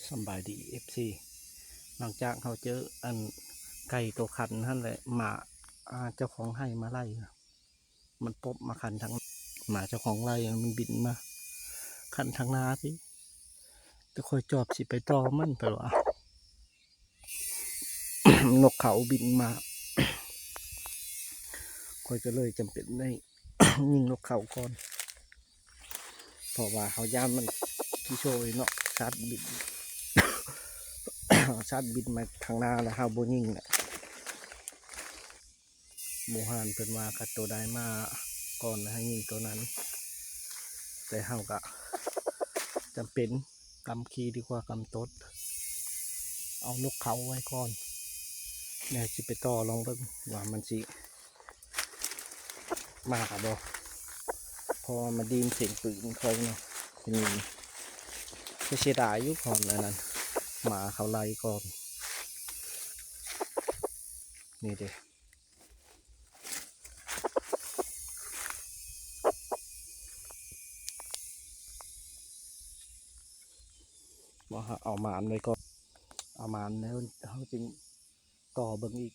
ສຳບາຍດີ ເອັຟຊີ ຫຼັງຈາກເຮົາເຈີອັນໄກ່ໂຕຄັນຫັ້ນແຫຼະ ໝາ ອ່າ ເຈົ້າຂອງໄຮ່ມາໄລ່ ມັນປົບມາຄັນທາງ ໝາເຈົ້າຂອງໄຮ່ມັນບິນມາຄັນທາງນາພີ້ ແຕ່ຂ້ອຍຈອບຊິໄປຕໍ່ມັນ ເພິ່ນວ່າ ນົກເຂົາບິນມາ ຂ້ອຍກໍເລີຍຈຳເປັນໄດ້ຍິງນົກເຂົາກ່ອນ ເພາະວ່າເຮົາຢ້ານມັນຂີ້ໂຊຍເນາະ ສັດບິນ ສັດບິນມາທາງໜ້າແລ້ວເຮົາບໍ່ຍິງແຫຼະ. ໝູ່ຮ້ານເພິ່ນວ່າ ຄັນໂຕໃດມາກ່ອນໃຫ້ຍິງໂຕນັ້ນ ແຕ່ເຮົາກະຈຳເປັນ ກຳຂີ້ດີກວ່າກຳຕົດ ເອົານົກເຂົາໄວ້ກ່ອນ ແລ້ວຊິໄປຕໍ່ລອງເບິ່ງວ່າມັນຊິມາບໍ່ ເພາະວ່າມັນໄດ້ຍິນສຽງປືນຂ້ອຍເນາະ ໄດ້ຍິນ ກໍເສຍດາຍຢູ່ ເພາະອັນນັ້ນ ໝາເຂົາໄລ່ກ່ອນ ນີ້ເດ້. ບໍ່ ເຮົາເອົາມາອັນໄວ້ກ່ອນ ເອົາມາອັນແລ້ວເຮົາຈຶ່ງຕໍ່ເບິ່ງອີກ.